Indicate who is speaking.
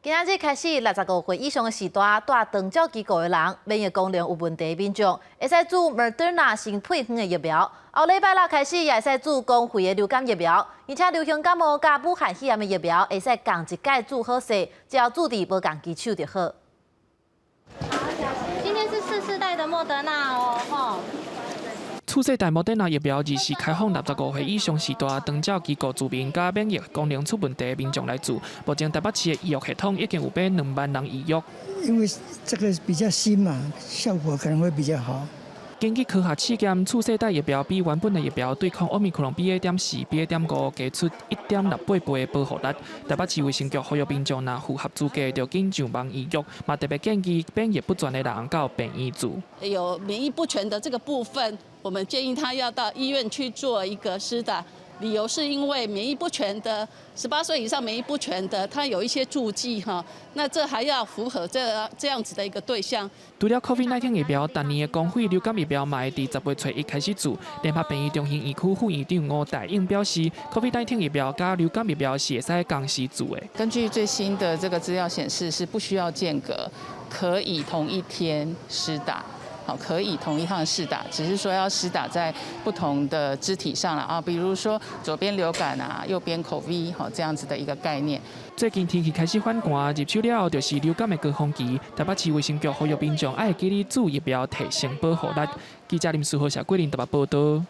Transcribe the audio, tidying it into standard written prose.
Speaker 1: 今仔日開始，65歲以上的序大蹛長照機構的人，免疫功能有問題的民眾，會使注 Moderna 新配方的疫苗。後禮拜六開始，也會使注公費的流感疫苗，而且流行感冒佮武漢肺炎的疫苗，會使仝一擺注好勢，只要注佇無仝支手就好。
Speaker 2: 今天是次世代的莫德納哦，吼。
Speaker 3: 次世代莫德納疫苗二四開放65歲以上序大長照機構住民佮免疫功能出問題的民眾來注。目前台北市的預約系統已經有欲2萬人預約。
Speaker 4: 因為這個比較新嘛，效果可能會比較好。
Speaker 3: 根據科學試驗，次世代疫苗比原本的疫苗對抗奧密克戎 BA.4、BA.5加出1.68倍的保護力。台北市衛生局呼籲民眾若符合資格，就緊上網預約，嘛特別建議免疫不全的人到病院注。
Speaker 5: 有免疫不全的這個部分，我們建議他要到醫院去做一個施打。理由是因為免疫不全的，18歲以上免疫不全的，他有一些注記哈，那這還要符合這樣子的一個對象。
Speaker 3: 除了 COVID-19 疫苗，逐年的公費流感疫苗嘛會佇10月初一開始注。聯合病院中興醫區副院長吳大勇表示，COVID-19 疫苗佮流感疫苗是會使仝時注的。
Speaker 6: 根據最新的這個資料顯示，是不需要間隔，可以同一天施打。好，可以同一趟施打，只是說要施打在不同的肢體上了啊，比如說左邊流感啊，右邊 COVID，好，這樣子的一個概念。
Speaker 3: 最近天氣開始反寒，入秋了後就是流感的高峰期。台北市衛生局呼籲民眾愛記得注疫苗，提升保護力。記者林書豪、謝桂林台北報道。